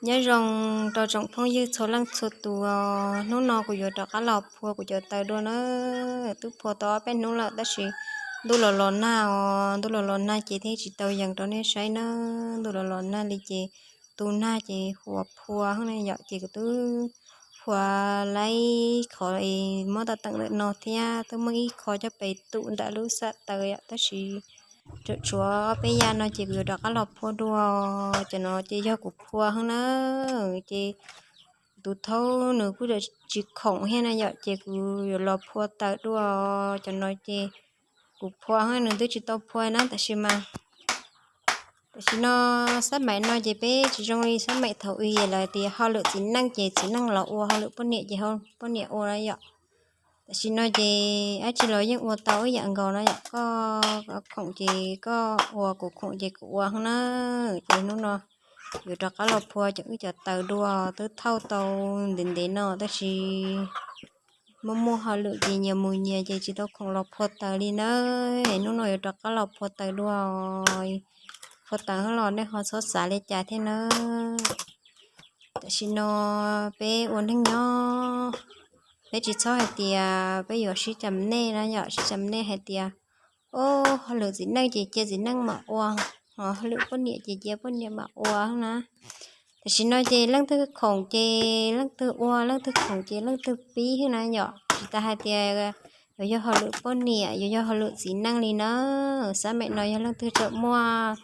Nyob zoo rau tsoom phooj ywg txhua leej txhua tus, hnub no kuv yuav rov qab los phua kuv cov taws dua na. Twb phua tau ob peb hnub lawm tab sis ntuj los los nag os, ntuj los los nag ces thiaj tsis tau yees rau nej saib na. Ntuj los los nag li ces tu nag ces huas phua na yom, ces kuv twb phua laib qhov es muab tau teem ntawm no thiab twb muaj ib qho coj pem tum nram lub xam taws yom, tab sis tseem tshuav peb yam no ces kuv yuav rov qab los phua dua. Cov no ces yog kuv phua heev na, ces tus thaub nws kuj tsis khoom thiab na yom, ces kuv yuav los phua taws dua. Cov no ces kuv phua heev, nws twb tsis tau phua na, tab sis mas tam sim no xab maim no ces peb tsis zoo li xab maim thaum ub lawv tias hauj lwm txiv neej ces txiv neej los ua, hauj lwm poj niam ces poj niam ua na yom. Tam sim no ces dab tsi los yeej ua tau ib yam nkaus no yom, koj khoom ces koj ua, kuv khoom ces kuv ua heev na. Ces hnub no yuav rov qab los phua cov wb cov taws dua, twb thauj tau ntev ntev no tab sis muaj muaj hauj lwm ces nyias mus nyias ces tsis tau khoom los phua taws li na. Hnub no yuav rov qab los phua taws dua, phua taws los nej ho txhob xav li cas thiab na. Tam sim no peb ua neej nyob, peb tsis txhob hais tias peb yuav sib cam nej na yom, sib cam nej hais tias, o, hauj lwm txiv neej ces cia txiv neej mam ua, o, hauj lwm poj niam ces cia poj niam mam ua na. Tam sim no ces leej twg khoom ces leej twg ua, leej twg khoom ces leej twg pib xwb na yom, tsis tas hais tias yuav yog hauj lwm poj niam, yuav yog hauj lwm txiv neej li na. Xab maim no yog leej twg tseem muaj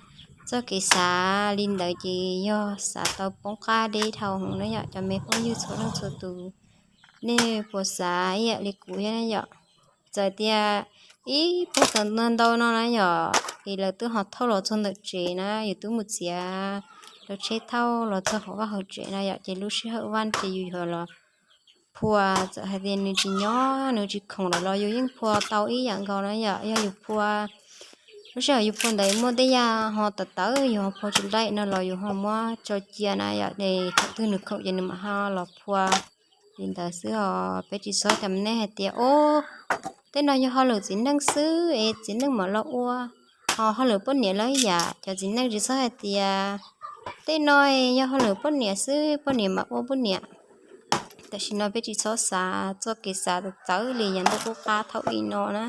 txoj kev xav li ntawd ces yog xav tau poob qab deb dhau heev na yom, cov me phooj ywg txhua leej txhua tus, nej puas xav ib yam li kuv thiab na yom? Txawm tias ib puag tom ntau ntau no na yom, es lawv twb ho thauj los txog ntawm tsev na, yus twb mus txiav rau tsheb thauj los txog hauv vaj hauv tsev na yom, ces lub sij hawm vaj ces yus yuav los phua, txawm hais tias nws tsis nyob nws tsis khoom lawm los yus yeej phua tau ib yam nkaus na yom. Yog yus phua, lub sij hawm yus phua ntawd muaj tej yam ho tawv tawv yus ho phua tsis laij no los yus ho muab tso cia na yom, es thaum twg nws khoom ces nws mam ho los phua. Li ntawd xwb os, peb tsis txhob cam nej hais tias, o, tej no yog hauj lwm txiv neej xwb es txiv neej mam los ua, ho hauj lwm poj niam los ib yam, cov txiv neej tsis txhob hais tias tej no yog hauj lwm poj niam xwb, poj niam mam ua poj niam. Tam sim no peb tsis txhob xav txoj kev xav txawv txawv li yav ntuj qub qab thaum ub no na.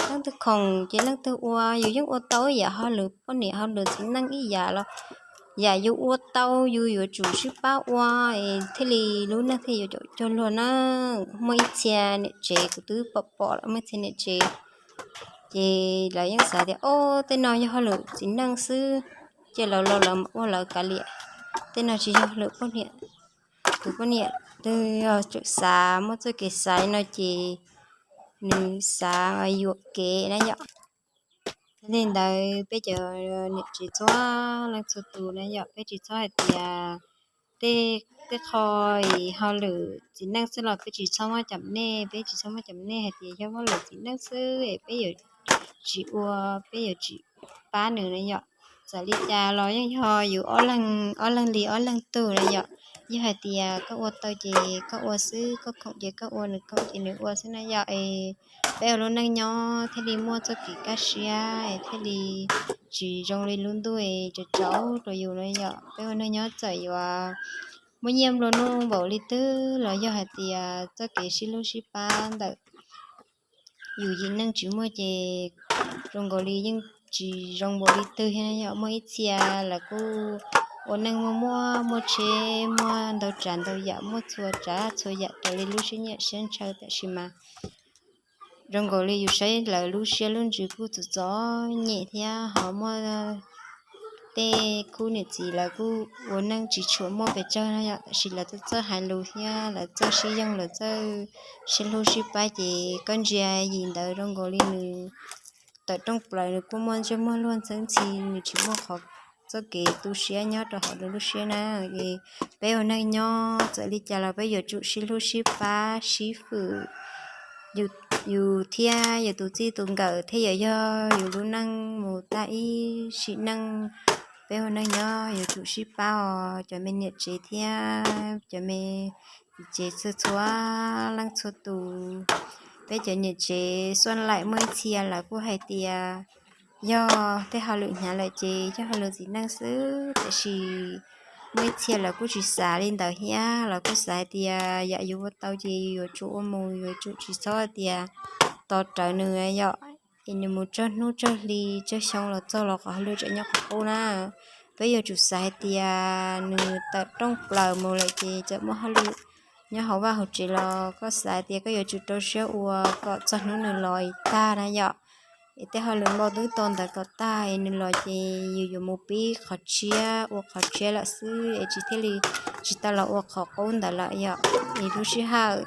Leej twg khoom ces leej twg ua, yus yeej ua tau ib yam hauj lwm poj niam hauj lwm txiv neej ib yam los yam yus ua tau yus yuav tsum sib pab ua es thiaj li lub neej thiaj yuav cov cuag luag na. Muaj ib txhia niam tsev kuv twb pom pom lawm, muaj ib txhia niam tsev ces lawv yeej xav tias, o, tej no yog hauj lwm txiv neej xwb, cia lawv los lawv mam ua lawv kav liam, tej no tsis yog hauj lwm poj niam. Tus poj niam twg yog tseem xav muaj txoj kev xav no ces nws xav yuam kev na yom. Yog li ntawd peb cov niam tsev txhua leej txhua tus na yom, peb tsis txhob hais tias tej, tej qho hauj lwm txiv neej xwb los peb tsis txhob muab cam nej, peb tsis txhob muab cam nej hais tias yog hauj lwm txiv neej xwb es peb yuav tsis ua, peb yuav tsis pab nws na yom. Txawm li cas los yeej yog yus ob leeg, ob leeg li ob leeg tug na yom. Yog hais tias koj ua tau ces koj ua xwb, koj khoom ces koj ua, nws khoom ces nws ua xwb na yom. Es peb ua lub neej nyob thiaj li muaj txoj kev kaj siab es thiaj li tsis zoo li lub ntuj es tsaus tsaus rau yus na yom. Peb ua neej nyob txawm yuav muaj nyiaj nplua nuj npaum li twg los yog hais tias txoj kev sib hlub sib pab ntawm yus yim neej tsis muaj ces zoo nkaus li yeej tsis zoo npaum li twg thiab yom. Muaj ib txhia lawv kuj ua neej muaj muaj muaj tsheb, muaj ntau tsav ntau yam, muaj txhua tsav txhua yam raws li lub siab nyiam siab ntshaw, tab sis mas zoo nkaus li yus saib lawv lub siab lub ntsws kuj txom txom nyem thiab ho muaj tej khub niam txiv lawv kuj ua neej tsis tshua muaj pes tsawg no yom, tab sis lawv txawj txawj hais lus thiab lawv txawj sib yoog, lawv txawj sib hlub sib pab ces koj ntsia yim ntawd zoo nkaus li nws tawm rooj plaws nws kuj muaj ntsej muag luag ntxhi ntxhi, nws tsis muaj qhov txoj kev tu siab nyob rau hauv nws lub siab na. Es peb ua neej nyob txawm li cas los peb yuav tsum sib hlub sib pab sib fwm, yus thiab yus tus txij tus nkawm thiaj yuav yog yus lub neej mus tag ib sim neej. Peb ua neej nyob yuav tsum sib pab os cov me niam tsev thiab cov me txiv tsev txhua txhua leej txhua tus. Peb cov niam tsev xuaj laim muaj ib txhia lawv kuj hais tias yog tej hauj lwm hnyav lawm ces yog hauj lwm txiv neej xwb, tiam sis Muaj ib txhia lawv kuj tsis xav li ntawd thiab, lawv kuj xav hais tias yam yus ua tau ces yus yuav tsum ua mus, yuav tsum tsis txhob hais tias tos rawv nws yom, es nws mus txog hnub txog hli txog xyoo los txog los qhov hauj lwm tseem nyob qhov qub na. Peb yuav tsum xav hais tias nws tawm rooj plaws mus lawm ces txawm muaj hauj lwm nyob hauv vaj hauv tsev los koj xav hais tias koj yuav tsum rau siab ua kom txog hnub nws los tag na yom. Es tej hauj lwm npau twb tau ntawd kom tag es nws los ces yus yuav mus pib qhov tshiab ua qhov tshiab lawm xwb es tsis thiaj li tsis tau los ua qhov qub ntawd lawm yom. Es lub sij hawm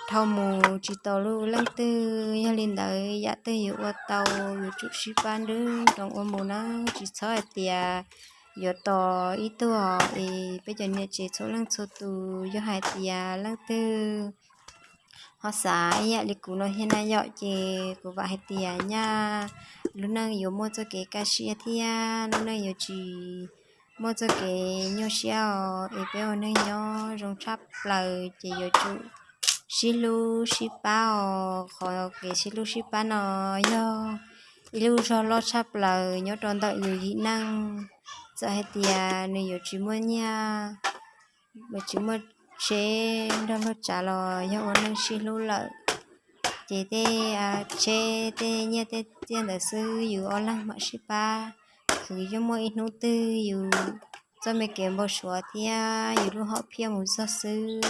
dhau mus tsis tau lub leej twg, yog li ntawd yam twg yus ua tau yuav tsum sib pab nrog ua mus na, tsis txhob hais tias yuav tos ib tug. Es peb cov niam tsev txhua leej txhua tus yog hais tias leej twg ho xav ib yam li kuv no thiab na yom, ces kuv vam hais tias nyaj lub neej yuav muaj txoj kev kaj siab thiab lub neej yuav tsis muaj txoj kev nyuaj siab os. Es peb ua neej nyob zoo tshaj plaws ces yuav tsum sib hlub sib pab os. Qhov kev sib hlub sib pab no yog ib lub zog loj tshaj plaws nyob rau ntawm yus yim neej. Txawm hais tias nws yuav tsis muaj nyiaj, yuav tsis muaj tsheb nrog luag tsav los yog ua neej sib hlub lawm ces tej tsheb tej nyiaj tej txiaj ntawd xwb yus ob leeg mam sib pab khwv, yeej muaj ib hnub twg yus txoj me kev npau suav thiab yus lub hom phiaj mus txog xwb.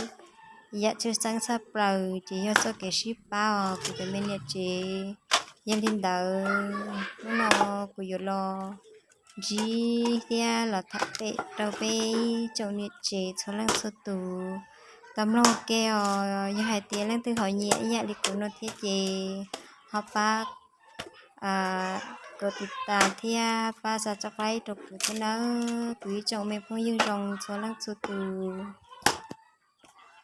Yam tshwj xeeb tshaj plaws ces yog txoj kev sib pab os kuv cov me niam tsev. Yog li ntawd hnub no kuv yuav los ntsib thiab los tham pem rau peb tsoom niam tsev txhua leej txhua tus tau mloog ua ke os. Yog hais tias leej twg ho nyiam ib yam li kuv no thiab ces ho pab kov tiv tas thiab pab subscribe rau kuv thiab nawb kuv ib tsoom me phooj ywg zoo txhua leej txhua tus.